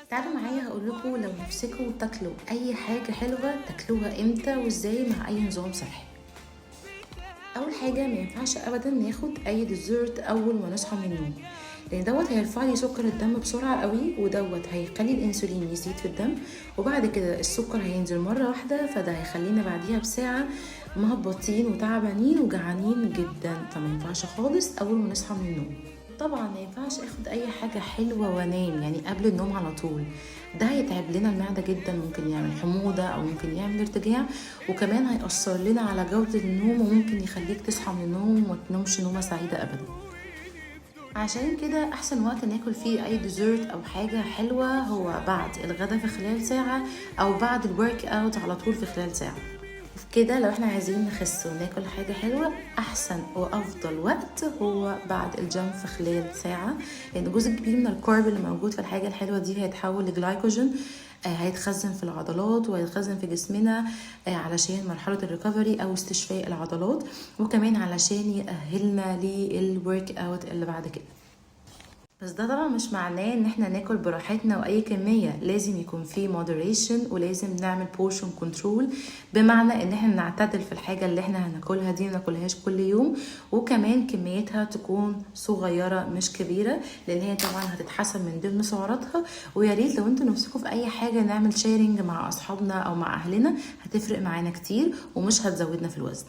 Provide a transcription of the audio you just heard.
تعالوا معايا هقول لكم لو نفسكم تاكلوا اي حاجة حلوة تاكلوها امتى وازاي مع اي نظام صحي. اول حاجه، ما ينفعش ابدا ناخد اي dessert اول ما نصحى من النوم، لان دوت هيرفع لي سكر الدم بسرعة قوي، ودوت هيخلي الانسولين يزيد في الدم، وبعد كده السكر هينزل مرة واحده، فده هيخلينا بعديها بساعة مهبطين وتعبانين وجعانين جدا. فما ينفعش خالص اول ما نصحى من النوم. طبعا ما ينفعش اخد اي حاجة حلوة وانام، يعني قبل النوم على طول، ده هيتعب لنا المعدة جدا، ممكن يعمل حموضه او ممكن يعمل ارتجاع، وكمان هيأثر لنا على جوده النوم، وممكن يخليك تصحى من النوم وما تنومش نومه سعيدة ابدا. عشان كده احسن وقت ناكل فيه اي dessert او حاجة حلوة هو بعد الغدا في خلال ساعه، او بعد ال workout على طول في خلال ساعه. كده لو احنا عايزين نخس وناكل حاجة حلوة، احسن وافضل وقت هو بعد الجيم في خلال ساعة، لان جزء كبير من ال carb اللي موجود في الحاجة الحلوة دي هيتحول لجلايكوجين، هيتخزن في العضلات وهيتخزن في جسمنا علشان مرحلة ال recovery او استشفاء العضلات، وكمان علشان يأهلنا لل workout اللي بعد كده. بس ده طبعا مش معناه ان احنا ناكل براحتنا واي كمية، لازم يكون في moderation، ولازم نعمل portion control، بمعنى ان احنا نعتدل في الحاجة اللي احنا هناكلها دي، ما ناكلهاش كل يوم، وكمان كميتها تكون صغيرة مش كبيرة، لان هي طبعا هتتحسب من ضمن سعراتها. ويا ريت لو انتوا نفسكم في اي حاجة نعمل sharing مع اصحابنا او مع اهلنا، هتفرق معانا كتير ومش هتزودنا في الوزن.